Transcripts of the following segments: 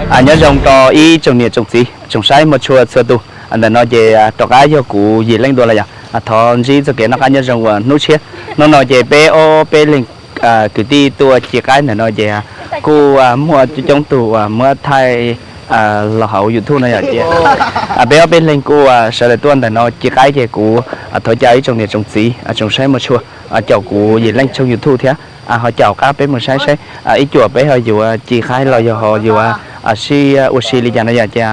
Nyob zoo rau ib tsoom niam tsoom txiv tsoom saib muaj tshua txhua tus. Ntawm no ces rov qab yog kuv Yim Leej dua lawm yom. Thov ntsib txoj kev noj qab nyob zoo uas hnub tshiab. Hnub no ces peb ob peb leeg kwv tij tuaj ci qaib ntawm no ces kuj muaj coob coob tus uas muab thaij los hauv YouTube no yom. Ces peb ob peb leeg kuj sawv daws tuaj ntawm no ci qaib ces kuv thov caw ib tsoom niam tsoom txiv tsoom saib muaj tshua caum kuv Yim Leej tshooj YouTube thiab ho caum qab peb mus saib saib ib cuam peb ho yuav ci qaib los yog ho yuav sib ua si li cas no yom. Ces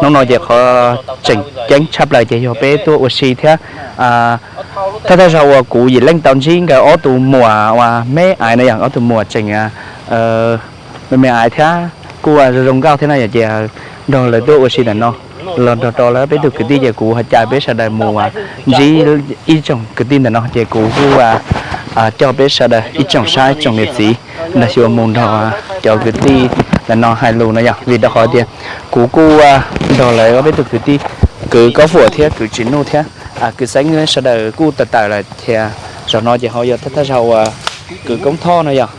hnub no ces qhov tseem ceeb tshaj plaws ces yog peb tuaj ua si thiab thawj thawj zaug uas kuv Yim Leej tau ntsib nkawd ob tus muam uas me aiv no yom, ob tus muam tseem me me aiv thiab kuj zoo zoo nkauj thiab no yom. Ces nrog lawv tuaj ua si ntawm no los nrog rau lawv peb tug kwv tij ces kuv ho caw peb sawv daws mus ntsib ib tsoom kwv tij ntawm no ces kuv kuj coj peb sawv daws ib tsoom saib tsoom niam txiv nrog xyuas mus nrog cov kwv tij ntawm no hais lus no yom. Vim rau qhov tias kuv kuj nrog lawv ob peb tug kwv tij kwv Kaub Fuam thiab kwv Tsis Nuj thiab kwv Xeeb sawv daws kuj tawm tawm lawm ces zaum no ces ho yog thawj thawj zaug uas kwv Koob Thoj no yog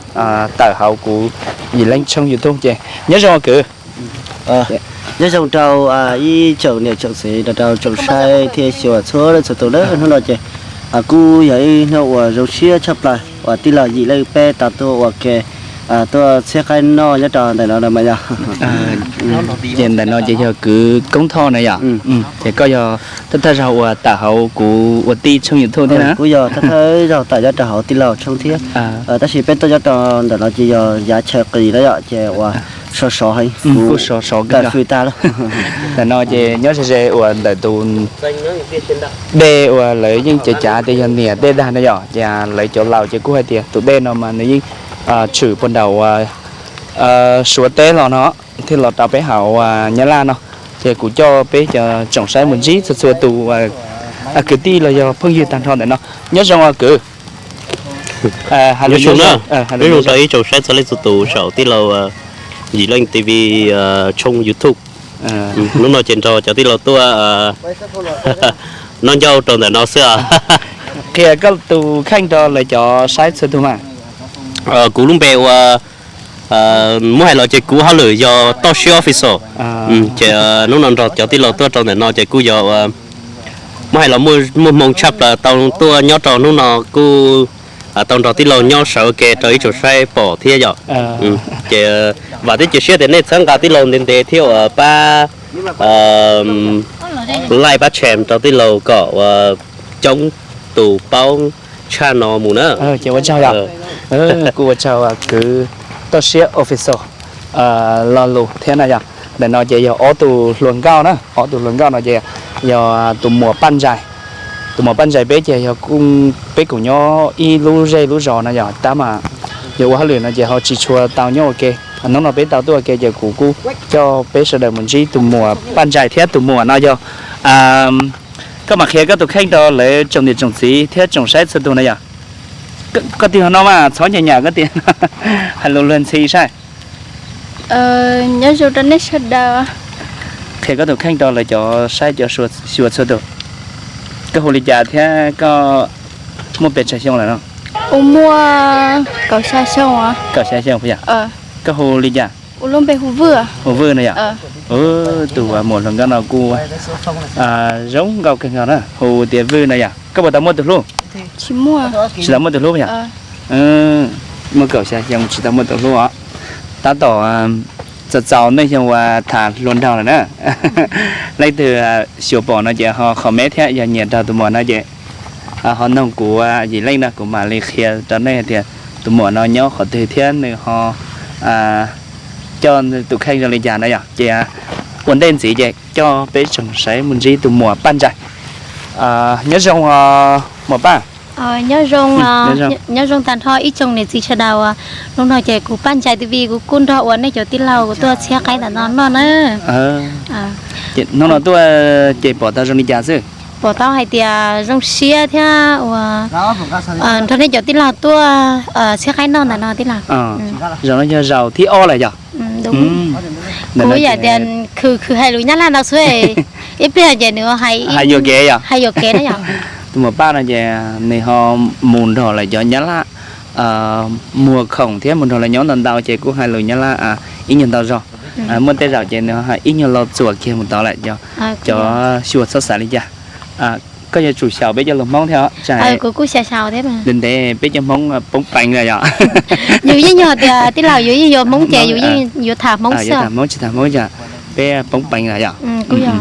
tawm hauv kuv Yim Leej tshooj YouTube ces nyob zoo kwv. Nyob zoo rau ib tsoom niam tsoom txiv rau rau tsoom saib thiab xyuas txhua leej txhua tus na. Hnub no ces kuj yog ib hnub uas zoo siab tshaj plaws uas tij laug Yim Leej peb tau tuaj ua ke tuaj txhiab qaib noj nyob rau ntawm no mas yog. Ces ntawm no ces yog kwv Koob Thoj na yom. Ces koj yog thawj thawj zaug uas tawm hauv kuv ua tij tshooj YouTube thiab na. Kuj yog thawj thawj zaug tawm nyob rau hauv tij laug tshooj thiab. Tab sis peb tuaj nyob rau ntawm no ces yog yav chaw qis na yom, ces uas sov sov heev, kuj sov sov tawm fws tag lawm. Ntawm no ces nyob ze ze uas ntawm tus dej uas lawv yeej cav cav tias yog niam dej dag na yom. Ces lawv cov laus ces kuj hais tias tus dej no mas nws yeej tshwm puag nraum uas Suav teb los no thiaj los rau peb hauv Nyab Laj no. Ces kuv coj peb cov tsoom saib mus ntsib txhua txhua tus kwv tij los yog phooj ywg tag nrho ntawm no. Nyob zoo kwv. Nyob zoo rau ib tsoom saib txhua leej txhua tus saum tij laug Yim Leej T V tshooj YouTube. Hnub no ces nrog cov tij laug tuaj noj ncauj rau ntawm no xwb. Qhia koj tus kheej rau lawv cov saib txhua tus mas. Kuv lub npe ua muab hais los ces kuv hauj lwm yog Toj Siab Official. Ces hnub no nrog cov tij laug tuaj rau ntawm no ces kuj yog muab hais los muaj hmoo tshaj plaws tau tuaj nyob rau hnub no kuj tau nrog tij laug nyob sawv ua ke rau ib tsoom saib pom thiab yom. Ces vam thiab cia siab tias nej txhawb nqa tij laug ntev ntev thiab uas pab like pab share rau tij laug kom uas coob tus paub tshaj no mus na. Ces ua tsaug yom. Kuj ua tsaug kwv Toj Siab Official lo lus thiab na yom. Ntawm no ces yog ob tug hluas nkauj na, ob tug hluas nkauj no ces yog tus muam Paj Ntsais. Tus muam Paj Ntsais peb ces yog peb kuj nyob ib lub zej lub zos no yog tab mas yog ua hauj lwm no ces ho tsis tshua tau nyob ua ke. Hnub no peb tau tuaj ua ke ces kuv kuj coj peb sawv daws mus ntsib tus muam Paj Ntsais thiab tus muam no yog koj mam qhia koj tus kheej rau lawv tsoom niam tsoom txiv thiab tsoom saib txhua tus na yom. Koj tig hauv no mas txhob nyas nyas koj tig, hais lus luag ntxhi saib. Nyob zoo rau nej sawv daws. Qhia koj tus kheej rau lawv cov saib cov xyuas txhua tus. Koj hu li cas thiab koj muaj pes tsawg xyoo lawm no? Kuv muaj kaum xya xyoo. Kaum xya xyoo puas yog? Koj hu li cas? Kuv lub npe hu Vwj. Hu Vwj no yom? Tus muam hluas nkauj no kuj zoo nkauj kawg nkaus na, hu tias Vwj no yom. Koj puas tau muaj tus hlub? Tsis tau muaj tus hlub yom? Muaj kaum xya xyoo tsis tau muaj tus hlub os. Tab tom txaus txaus nej xyoo uas tham hluas nraug lawm na. Leej twg xyuas pom no ces ho comment thiab, yog nyiam nrog tus muam no ces ho noog kuv Yim Leej no kuv mam li qhia rau nej hais tias tus muam no nyob qhov twg thiab nws ho coj tus kheej zoo li cas na yom. Ces ua ntej ntxiv ces coj peb tsoom saib mus ntsib tus muam Paj Ntsais. Nyob zoo muam Paj. Nyob zoo, nyob zoo tag nrho ib tsoom niam txiv sawv daws. Hnub no ces kuv Paj Ntsais T V kuv kuj nrog ua nej cov tij laug kuv tuaj txhiab qaib ntawm no noj na. Hnub no tuaj ces pom tau zoo li cas xwb? Pom tau hais tias zoo siab thiab uas nrog nej cov tij laug tuaj txhiab qaib noj ntawm no tij laug. Zaum no yog zaum thib ob lawm yog? Kuv yam tias khwv khwv hais lus Nyab Laj ntau xwb, ib pliag ces nws hais yuam kev yom, hais yuam kev na yom. Tus muam Paj no ces nws ho mus nrog lawv cov Nyab Laj muag khoom thiab mus nrog lawv nyob ntau ntau ces kuj hais lus Nyab Laj ib nyuag ntau zog. Muaj tej zaum ces nws ib nyuag lo txuam kiag mus tod lawm, cov xyuas txhob xav li cas. Koj yuav tsum xyaum peb cov lus Hmoob thiab os. Ntev ntev peb cov Hmoob poob peev lawm yom. Yus yeej yog tias tij laug yus yeej yuav Hmoob ces yus yeej yuav tham Hmoob xwb, tham Hmoob tsis tham Hmoob cas peb poob peev lawm yom.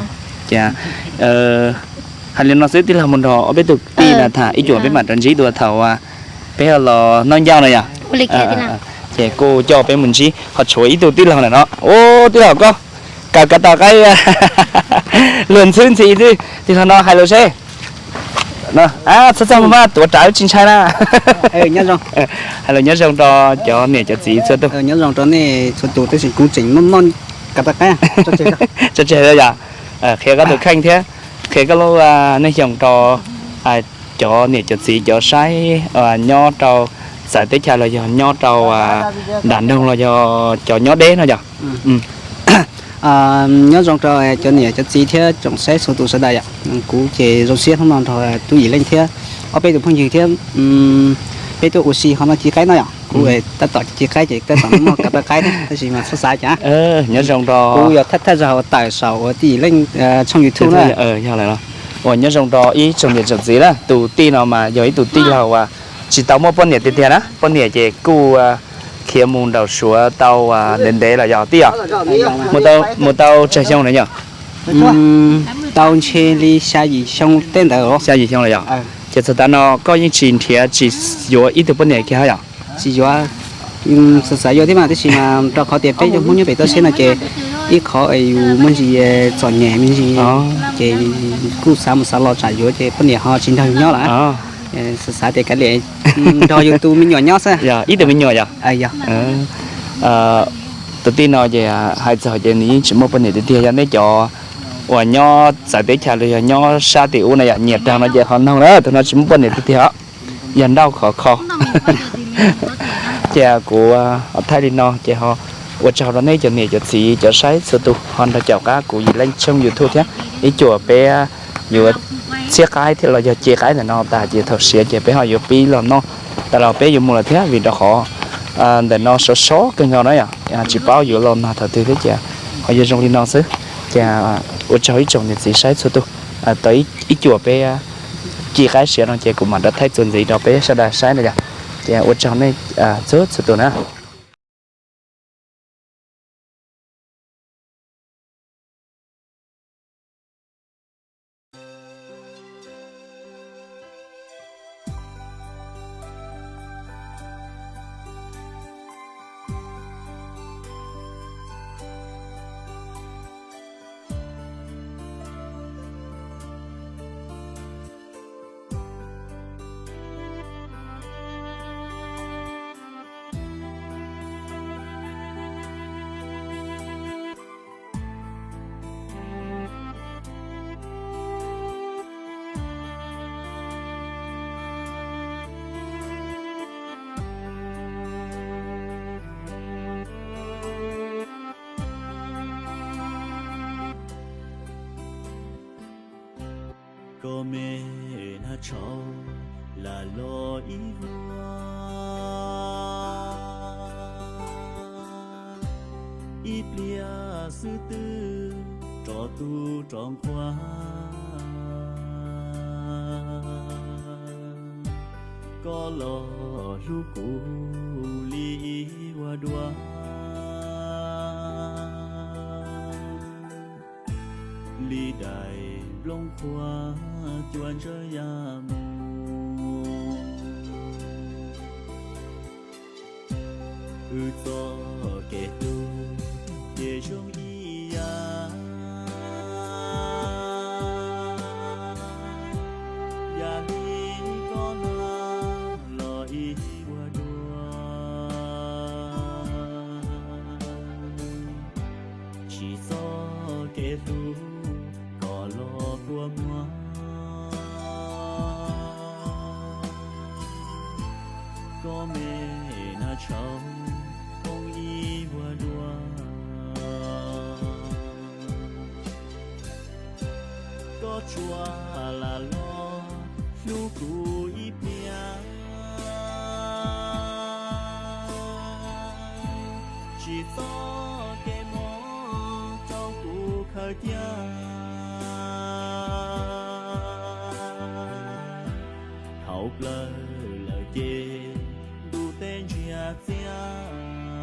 Ces hais li no xwb, tij laug mus nrog ob peb tug tij na tham ib cuam peb mam rov ntsib dua thaum peb los noj ncauj na yom. Ces kuj coj peb mus ntsib ho tshuav ib tug tij laug ntawm no. Ub, tij laug koj kav kav tau qaib luag ntxhwb ntxhi xwb, tij laug no hais lus seb. Txhob txaj muag mas tuav rawv tsis ntshai na. Hais lus nyob zoo rau cov niam cov txiv txhua tus. Nyob zoo rau nej txhua tus, tab sis kuv tseem noj noj kav tau qaib. Tso tseg yom. Qhia koj tus kheej thiab qhia koj lub neej xyoos rau cov niam cov txiv cov saib nyob rau txawv teb chaws los yog nyob rau nram nroog los yog cov nyob deb no yom. Nyob zoo rau cov niam cov txiv thiab tsoom saib txhua tus sawv daws yom. Kuv ces zoo siab hnub no nrog tub Yim Leej thiab ob peb tus phooj ywg thiab peb tuaj ua si hauv no ci qaib no yom. Kuv tab tom ci qaib ces tab tom muaj kav tau qaib thiab, tab sis mas txhob xav cas. Nyob zoo rau kuv yog thaj thaj zog uas tawm saum uas tij Yim Leej tshooj YouTube na. Yog lawm, uas nyob zoo rau ib tsoom niam tsoom txiv na. Tus tij no mas yog ib tus tij laug uas tsis tau muaj poj niam tiag tiag na, poj niam ces kuj khiav mus nraum Suav tau ntev ntev lawm yog tij os. Mus tau tsawg xyoo lawm yom? Tau ntshe li xya yim xyoo tej ntawd. Xya yim xyoo lawm yom? Ces txog tav no koj yeej tsis nrhiav tsis yuav ib tug poj niam kiag yom? Tsis yuav, xav xav yuav thiab mas tab sis mas rau qhov tias peb cov Hmoob nyob pem toj siab no ces ib qhov yus muaj ntsis txom nyem me ntsis ces kuj xav mus xav los tsam yuav ces poj niam ho tsis nrog yus nyob lawm. Xav xav tias kav liam nrog yus tus me nyuam nyob xwb. Ib tug me nyuam yom? Tus tij no ces hais txog ces nws yeej tsis muaj poj niam tiag tiag. Yog nej cov uas nyob txawv teb chaws los yog nyob sab tim ub na yom, nyiam raug no ces qhov noog na, tus no tsis muaj poj niam tiag tiag os. Yog nrauj khov kho. Ces kuv thaij li no ces ho ua tsaug rau nej cov niam cov txiv cov saib txhua tus ho nrog caum qab kuv Yim Leej tshooj YouTube thiab ib cuam peb yuav txhiab qaib thiab los yog ce qaib ntawm no tas ces thaum siav ces peb ho yuav pib los noj tas los peb yuav mus lawm thiab vim rau qhov ntawm no sov sov kawg nkaus na yom, tsis paub yuav los nag thaum twg thiab ces ho yuav zoo li no xwb. Ces ua tsaug ib tsoom niam txiv saib txhua tus, tau ib cuam peb ci qaib siav no ces kuv mam rov thaij txuas ntxiv rau peb sawv daws saib na yom. Ces ua tsaug nej txhua txhua tus na. Koj me na tshau lam los ib vuag, ib pliag xwb twb rov tu rov nqhuav. Koj los hlub kuv li ib vuag dua, li daim nplooj qhuav cua ntsawj ya mus. Wb txoj kev hlub ces zoo ib yam, yam li koj na los ib vuag dua. Tsis txoj kev hlub kom los kua muag, koj me na tshau thooj ib vuag dua. Koj tsuas lam los hlub kuv ib pliag, tsis txoj kev mob Lawv ciaj thaum plaws lawm ces ntuj teb ntsiag txiab,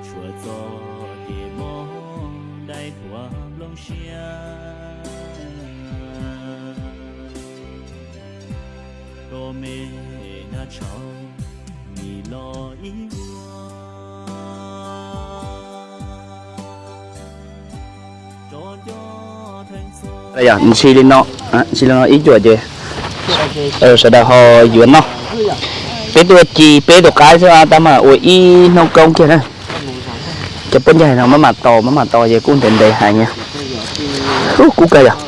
tshuav txoj kev mob dai thuav nplooj siab. Rau me nag tshauv nim los ib vuag. Ntshis li no, ntshis li no ib cuam ces sawv daws ho yuav noj. Peb tuaj ci peb tus qaib xwb tab mas ua ib hnub koob kiag na. Cov pob ncaig no maj mam tos maj mam tos ces kuj ntev ntev heev. Kub kawg yog.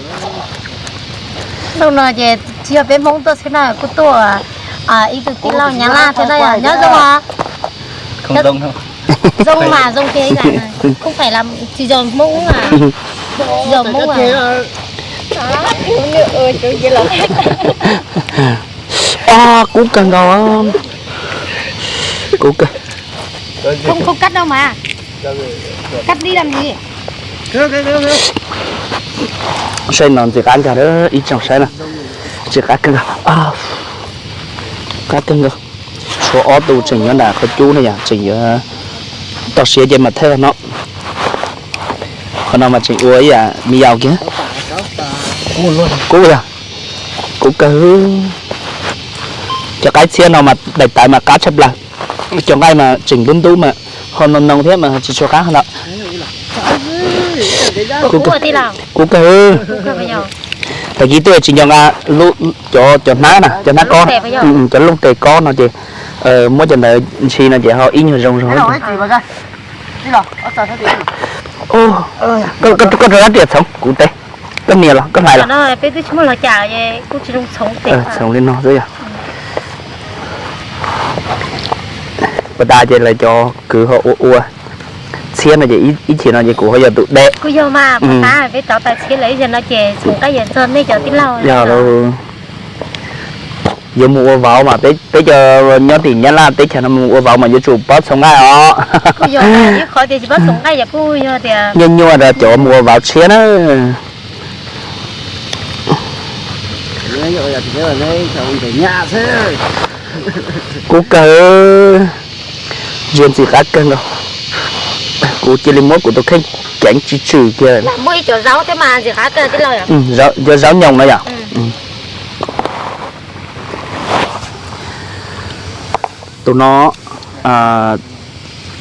Hnub no ces tsis yog peb Hmoob tuaj xwb na, kuj tuaj ib tug tij laug Nyab Laj thiab na, nyob zoo os. Zoo mas zoo tiag, không phải là tsis yog Hmoob, tsis yog Hmoob. Kub kawg nkaus. Kub kawg. Không, không cắt đâu mà. Cắt đi làm gì? Saib no ntxim qab kawg, ib tsoom saib na. Ntxim qab kawg nkaus. Qab kawg nkaus. Tshuav ob tug tseem nyob nram qhov cub no yom, tseem yuav toj siav ces mam thawj no. Qhov no mas tseem ua ib yam me yaus kiag. Kub yog, kub kawg. Cov qaib txhiab no mas daim tawv mas qab tshaj plaws. Cov nqaij mas tseem ntub ntub mas ho noo noo thiab mas tsis tshua qab no. Kub kawg. Tag kis twb tsis nco nqa cov, cov hnab na, cov hnab kob, cov looj tes kob no ces muab cov ntawd ntshis no ces ho ib nyuag zoo zoo. Koj rau rab riam txhoov kuv teb, koj nias los koj hlais los. Txhoov li no xwb yog. Puas tas ces lawv cov kwv ho ua ua txhiab no ces ib chim no ces kuv ho yog tus deb. Yog lawm. Yuav mus ua vauv mas peb cov nyob tim Nyab Laj teb chaws no mus ua vauv mas yuav tsum paub txhoov nqaij os. Nyuaj nyuaj rau cov mus ua vauv tshiab na. Kub kawg, ntsia ntxim qab kawg nkaus. Kuv cia li muab kuv tus kheej ceev tsis tswm kiag. Cov zaub nyoos no yom. Tus no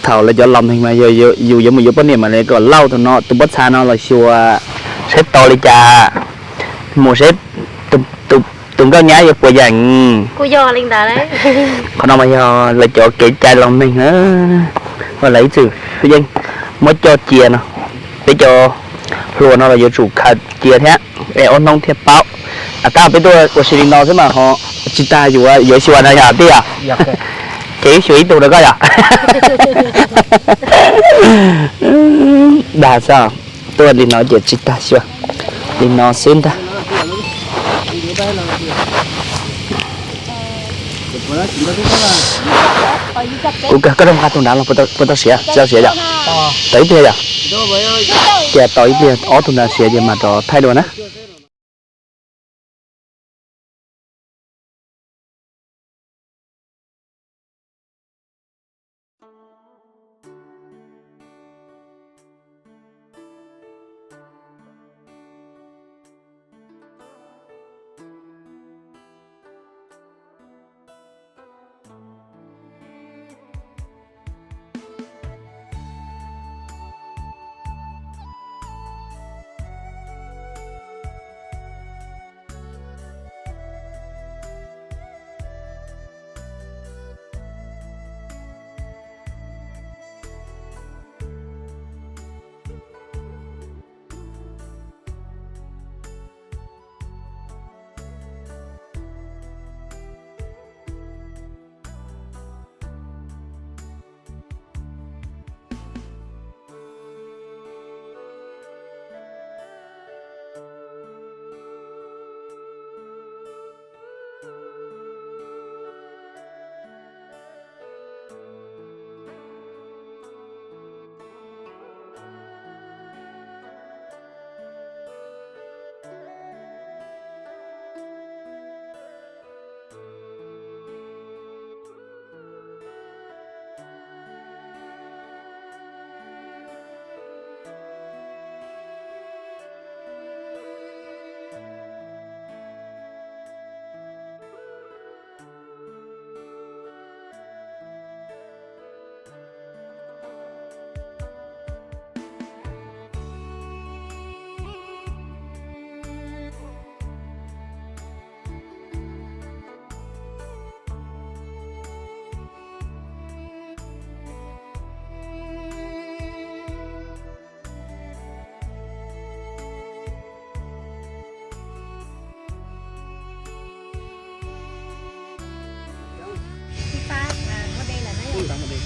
thaum lawv cov los neeg mas yus yuav mus yuav poj niam mas lawv kom lauj tus no, tus pob txha no los xyuas saib tau li cas, mus saib tus nkauj nyab yuav puas yeem. Qhov no mas yog lawv cov kev cai los neeg na, lawv ib txwm yeej muab coj cia no. Peb cov hluas no los yuav tsum khaws cia thiab es ob hnub thiaj paub. Tab peb tuaj ua si li no xwb mas ho tsis tas yuav, yuav xyuas no yog tij yom. Ces wb xyuas ib tug rau koj yom. Dag xwb, tuaj li no ces tsis tas xyuas, li no xwb ntag. Kuv kawg, koj rov nqa tus nrad los puas tau siav, tsis tau siav yom? Tau ib pliag yom? Ces tau ib pliag, ob tug nrad siav ces mam rov thaij dua na.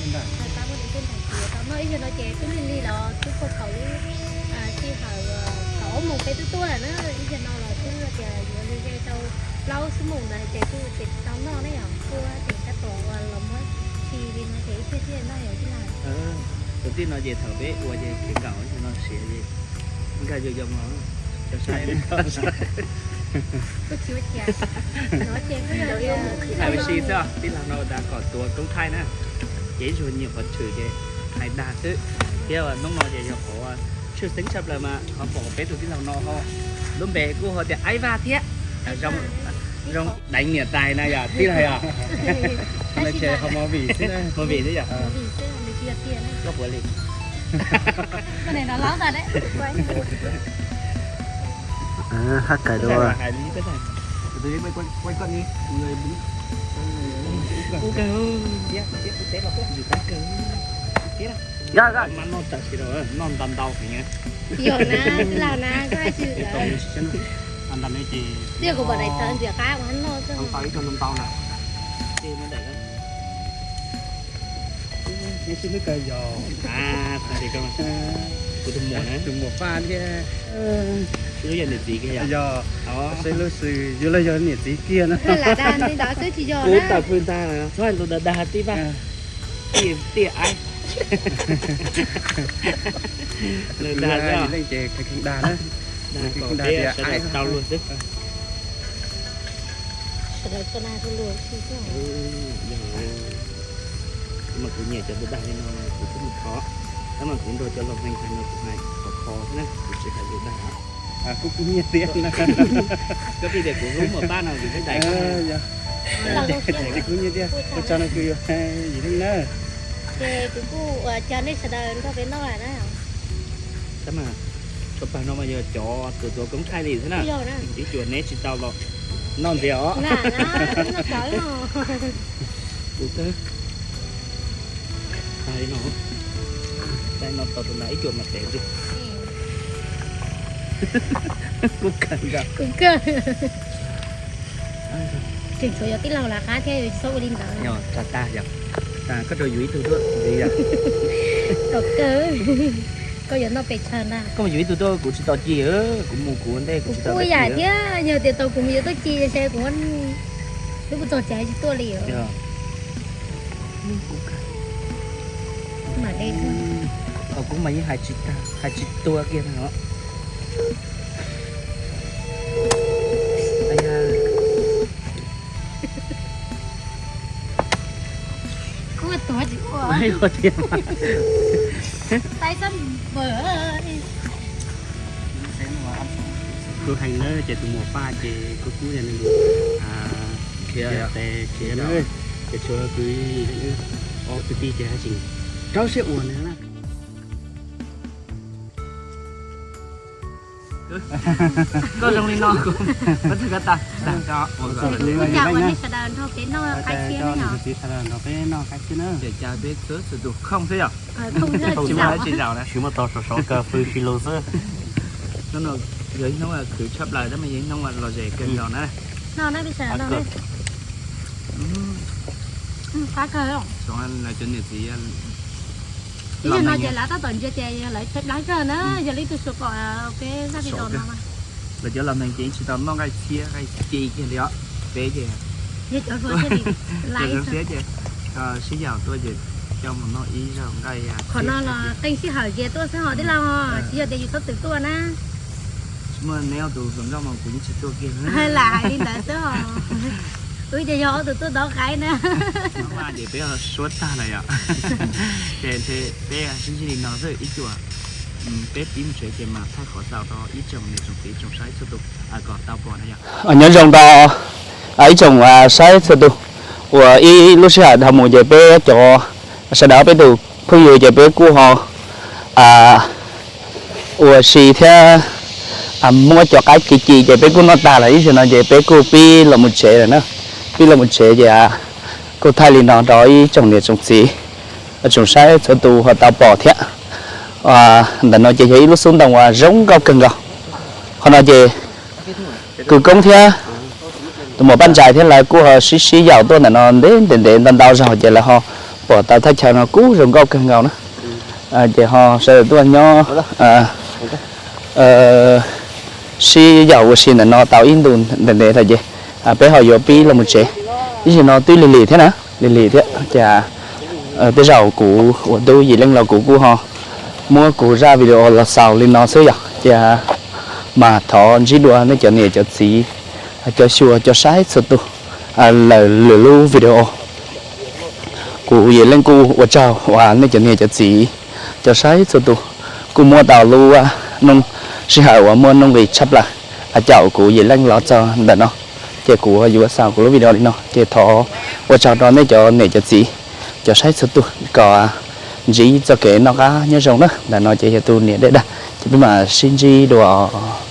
Tau muaj tus tub ntawm tias tau noj ib zaug no ces twb lig lig los twb puag thaum lub sij hawm thaum ob moos peb twb tuaj lawm na, ib zaug no los twb tias yuav ze ze rau plaub xuab moos ntawd ces kuj ces tsis tau noj ne yom, kuj ces tab tom uas los muab khi li no ces ib pliag thiaj noj yom tij laug. Tus tij no ces thaum peb ua ces kev nkaum ib zaug no siav ces nkag zoo zoo os, cov saib. Hais ua si xwb, tij laug no tas kom tuav koob thaij na, ces ib zaug nyiam qhov tshwm ces hais dag xwb. Thiab hnub no ces yog qhov tshwj xeeb tshaj plaws mas ho pom peb tus tij laug no ho lub npe kuj ho tias Aib Vaj thiab. Zoo deev niam tais na yom tij laug yom. Mus vim xwb yom. Koj puav leej hab kais dua. Yog na, tij laug na, koj hais tsis, twb yog kuv pom daim tawv ntxias qab ua noj xwb. Kuv tus muam na, tus muam Paj thiab, lub yog niam txiv kiag yog, seb lub xwm yuav los yog niam txiv kiag no. Lam dag li ntawd xwb tsis yog na. Tawm hws ntag, txhob hais lus dag dag tij Paj. Tiaj aib. Dag leej ces dag na. Dag kom peb sawv daws tau luag xwb. Mas kuv nyiam cov dag dag li no kuv twb mus thov, tab mas kuv nrog cov los hais no kuv hais khov kho xwb na, kuv tsis hais lus dag. Kuv kuj nyiam tiag na. Koj pib tias kuv hlub muam Paj no kuv thiaj daim. Kuv nyiam tiag, kuv tso no kuv yuav yim leej na. Ces kuv kuj ua cov nej sawv daws nrog peb noj na. Tab mas tshuav pawg no mas yog cov tuav tuav koob thaij li xwb na. Ib cuam neb tsis tau los noj ntxiv os. Kuv tag. Tag li no, tag li no tau tus nram ib cuam mas tev ntxiv. Kuv kawg nkaus. Kuv kawg. Tseem tshuav yog tij laug lawv qab thiab tsis txhob ua li ntawd. Yog tag tag yog. Koj rau yus ib tug tuaj ntxiv yog. Tau kawg. Koj yuav noj pes tsawg ntag? Koj mus yuav ib tug tuaj, kuv tsis tau ci, kuv mus kuv ua ntej kuv tsis tau. Kuj yam thiab, yog tias tau kuv mus yuav tuaj ci ces kuv twb kuj txog ces tsis tuaj li os. Kuv mas yeej hais tsis tag hais tsis tuag kiag no. Kuv tuag tsis ua. Tais xab npawm. Kuv heev na ces tus muam Paj ces kuv kuj yog nws khiav tes khiav na, ces tshuav kwv ob kwv tij ces haj tseem rau siab ua nws na. Koj zoo li no, koj txog koj tas. Ua cas ua nej sawv daws nrog peb noj qaib tshiab na yom? Nrog peb noj qaib tshiab na. Ces cas peb txhua tus khooj xwb yom? Tsis muaj dab tsi zaum na, tsis muaj tau sov sov kawg, fw si lus xwb. Hnub no yog ib hnub khwv tshaj plaws, tab mas yog ib hnub lom zem kawg nkaus na. No na peb sawv daws noj ne. Qab kawg. Cov niam txiv ib zaug no ces lawv tab tom ntsia ces lawv tshaib plab kawg na, yog li tus suav kom peb zaj video no. Lawv cov los neeg ces tsis tau noj nqaij tshiab nqaij ci kiag li os. Peb ces zoo siab ces sib yaum tuaj ces coj mus noj ib zaug nqaij. Qhov no los qee sij hawm ces tuaj xwb hos tij laug, tsis yog tias yus txhob txwm tuaj na. Tsis muaj neb ob tug hluas nkauj mas kuv yeej tsis tuaj kiag. Lam hais li ntawd xwb os. Wb ces yog ob tug tuaj dob qaib na. Ces peb suab tag lawm yom. Ces peb sib ntsib li no xwb ib cuam. Peb pib mus tsev ces mas thaij qhov txaus rau ib tsoom niam tsoom txiv tsoom saib txhua tus kom tau pom na yom. Nyob zoo rau ib tsoom saib txhua tus uas ib lub sij hawm dhau mus ces peb cov sawv daws ob peb tus phooj ywg ces peb kuj ho ua si thiab muab cov qaib ci ci ces peb kuj noj tag lawm ib zaug no ces peb kuj pib los mus tsev lawm na. Pib los mus tsev ces kuj thaij li no rau ib tsoom niam tsoom txiv tsoom saib txhua tus ho tau pom thiab. Ntawm no ces yog ib lub xub ntoo uas zoo nkauj kawg nkaus. Qhov no ces kws koob thiab tus muam Paj Ntsais thiab lawv kuj ho sib sib yaum tuaj ntawm no ntev ntev ntev ntau ntau zaus ces lawv ho Pom tau thaj chaw no kuj zoo nkauj kawg nkaus na. Ces ho sawv daws tuaj nyob sib yaum ua si ntawm no tau ib ntus ntev ntev lawm ces peb ho yuav pib los mus tsev. Ib zaug no twb lig lig thiab na, lig lig thiab ces tej zaum kuv ua tub Yim Leej los kuv kuj ho muab kuv zaj video los xaus li no xwb yom. Ces mas thov ntsib dua nej cov niam cov txiv, cov xyuas cov saib txhua tus lawm lwm lub video. Kuv Yim Leej kuj ua tsaug uas nej cov niam cov txiv, cov saib txhua tus kuj muab tau lub sij hawm uas muaj nuj nqis tshaj plaws caum kuv Yim Leej los txog ntawm no. Ces kuv yuav xaus kuv lub video li no ces thov ua tsaug rau nej cov niam cov txiv, cov saib txhua tus kom ntsib txoj kev noj qab nyob zoo na. Ntawm no ces yog tus niam dej dag ces peb mam sib ntsib dua os.